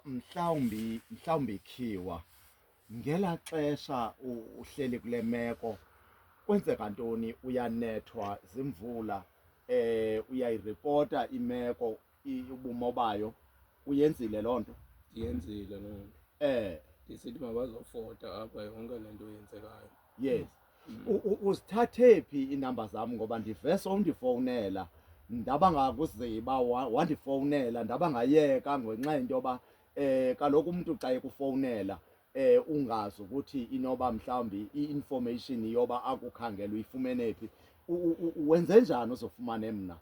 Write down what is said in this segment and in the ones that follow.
Mhlawumbi Khiwa, ngela xesha uhleli kule meko, kwenzeka ntoni? Uyanethwa zimvula, uyayiripota imeko, ubumo bayo, uyenzile loo nto? Ndiyenzile loo nto. Ndisithi mabazofota apha yonke le nto yenzekayo. Yes. Uzithathe phi iinamba zam? Ngoba ndive sowundifowunela, ndaba ngakuziba, wandifowunela, ndaba ngayeka ngenxa yento yoba kaloku umntu xa ekufowunela ungazi ukuthi inoba mhlawumbi i-information yoba akukhangela uyifumene phi. Wenze njani uzofumane mna?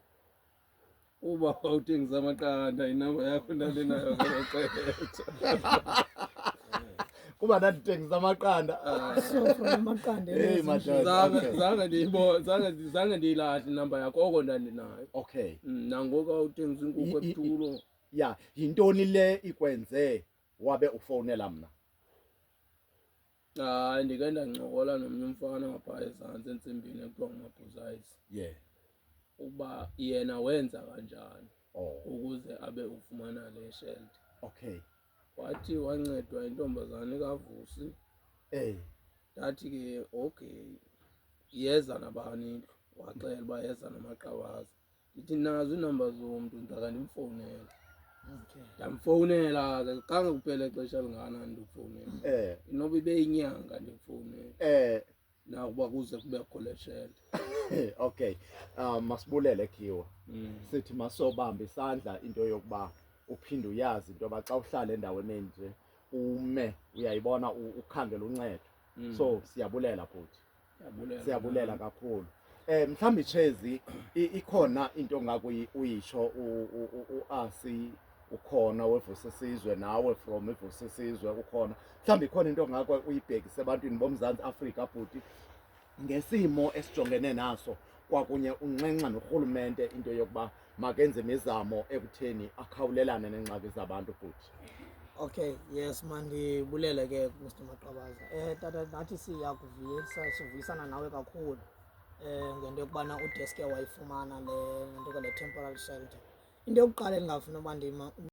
Uba wawuthengisa amaqanda, inamba yakho ndandinayo ngelo xesha. Kuba ndandithengisa amaqanda. So from amaqanda. Hey, madoda. Zange zange ndiyibo zange ndiyilahle inamba yakho, oko ndandinayo. Nangoku awuthengisa inkukhu ebutulo. Ya, yintoni le ikwenze wabe ufowunela mna? Hayi, ndike ndancokola nomnye umfana ngaphaa ezantsi entsimbini ekuthiwa nguMabhuzayisi uba yena wenza kanjani ukuze abe ufumana le shelter. Wathi wancedwa intombazane kaVusi. Ndathi ke okay, yeza nabani indlu? Waxela uba yeza noMaqabaza. Ndithi nazo iinamba zomntu, ndaka ndimfowunele. Ndamfowunela ke, khange kuphele ixesha lingakanani ndikufowunela. Inoba ibe yinyanga ndikufowunela. Nakuba kuze kubekho le shelter. Okay. Masibulele, Khiwa. Sithi masobamba isandla into yokuba uphinde uyazi into yoba xa uhlala endaweni enje ume uyayibona, ukhangela uncedo. So siyabulela, bhuti. Siyabulela. Siyabulela kakhulu. Mhlawumbi Chezi, ikhona into ongakuyi uyisho uAsi ukhona weVusisizwe, nawe from iVusisizwe ukhona. Mhlawumbi ikhona into ongako uyibhekise ebantwini boMzantsi Afrika, bhuti, ngesimo esijongene naso, kwakunye unxenxa norhulumente into yokuba makenze imizamo ekutheni akhawulelane neengxaki zabantu, bhuti. Okay, yes, mandibulele ke Mr Maqabaza. Tata, nathi siyakuvuyisa, sivuyisana nawe kakhulu ngento yokubana udeske wayifumana le nto ke, le temporary shelter. Into yokuqala endingafuna uba ndima